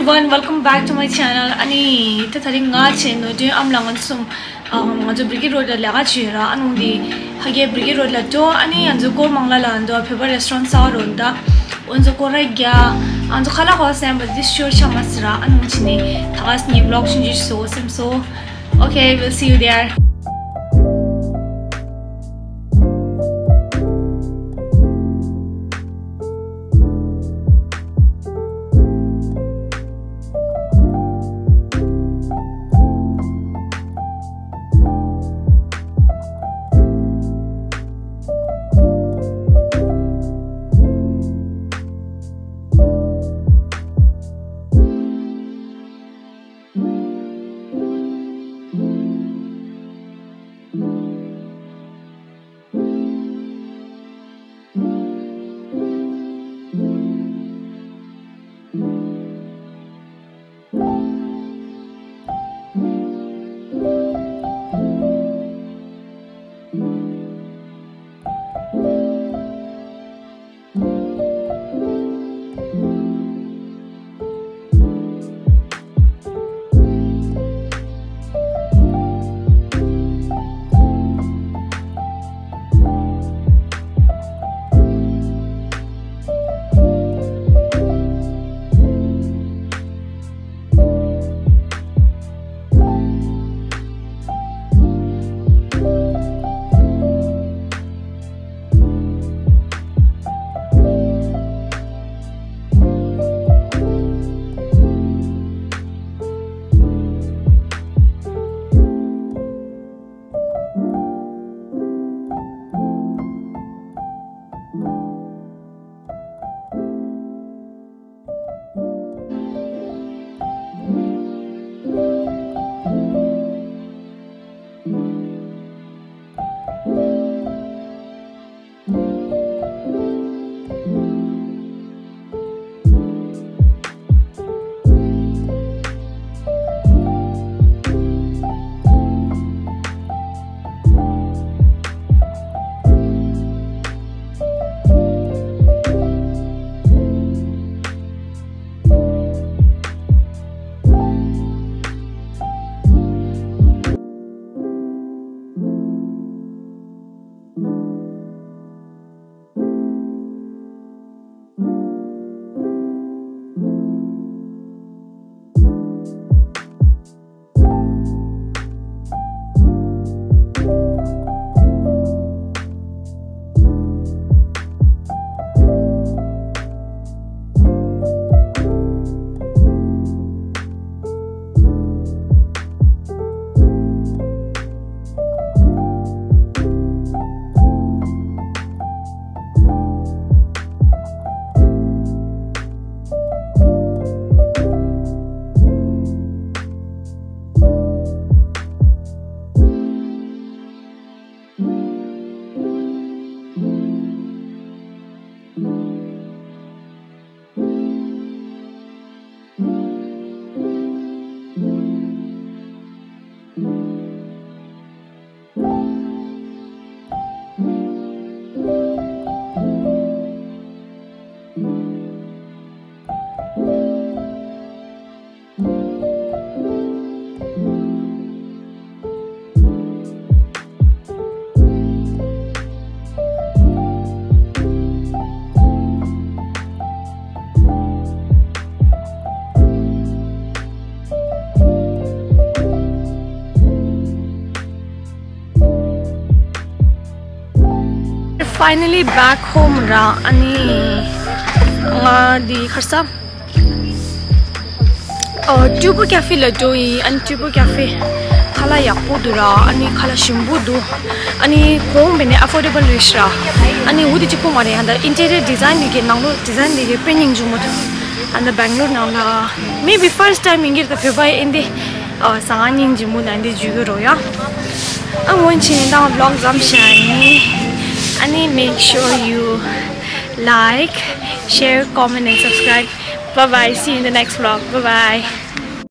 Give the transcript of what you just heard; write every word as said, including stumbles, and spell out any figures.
Everyone, welcome back to my channel. ཨ་ནི་ད་དེ་རིང་ང་བྱས་ནོར་སྒྲོན་ཨ་མ་ལགས་ང་ཚོ་གསུམ་ཨ་ང་ཚོ་Brigade Road ལ་ལས་ཀ་བྱས་ཡོད་ར། ཨ་ནི་འདི་ཧ་གེ་Brigade Road ལ་འགྲོ། ཨ་ནི་ང་ཚོ་སྐོར་མང་ལ་ལ་འདུག་བོད་པ་restaurant གསར་པ་རོ་འདྲ། ཨོ་ང་ཚོ་སྐོར་ར་རྒྱག་ཨ་ང་ཚོ་ཁ་ལག་ཧོ་སེམས་པ་འདི་ཤོར་ཆ་མ་སི་ར། ཨ་ནི་ཕྱི་ནས་ད་ག་སི་ནས་vlog ཤིན་ཅི་བཟོ་སེམས་སོ། Okay, we'll see you there. Finally back home ར། ཨ་ནི་ང་འདི་ཁར་ས་ཨ་ཊུ་པོ་ཀེ་ཧྥེ་ལ་འགྲོ་ཡིན། ཨ་ནི་ཊུ་པོ་ཀེ་ཧྥེ་ཁ་ལག་ཡག་པོ་འདུག་ར། ཨ་ནི་ཁ་ལག་ཞིམ་པོ་འདུག་ཨ་ནི་གོང་བས་ནས་affordable རེད་ཤག་ཨ་ནི་འུ་དེ་གཅིག་པོ་མ་རེད། ཨ་ད་interior design འདི་གའི་ནང་ལོགས་design འདི་གའི་དཔེ་སྙིང་རྗེ་མོ་འདུག་ཨ་ད་Bangalore ནང་ལ་maybe first time ཡིན་གྱི་རེད། ད་བོད་པ་ཡིན་འདི་ཨ་ཟ་ང་སྙིང་རྗེ་མོ་ན་འདི་འཇུས་གི་རོ་ཡ། ཨ་འོན་ཆེན་ད་vlog ཙམ་བྱ་ཡིན། ཨ་ནི་make sure you like, share, comment and subscribe. Bye bye. See you in the next vlog. Bye bye.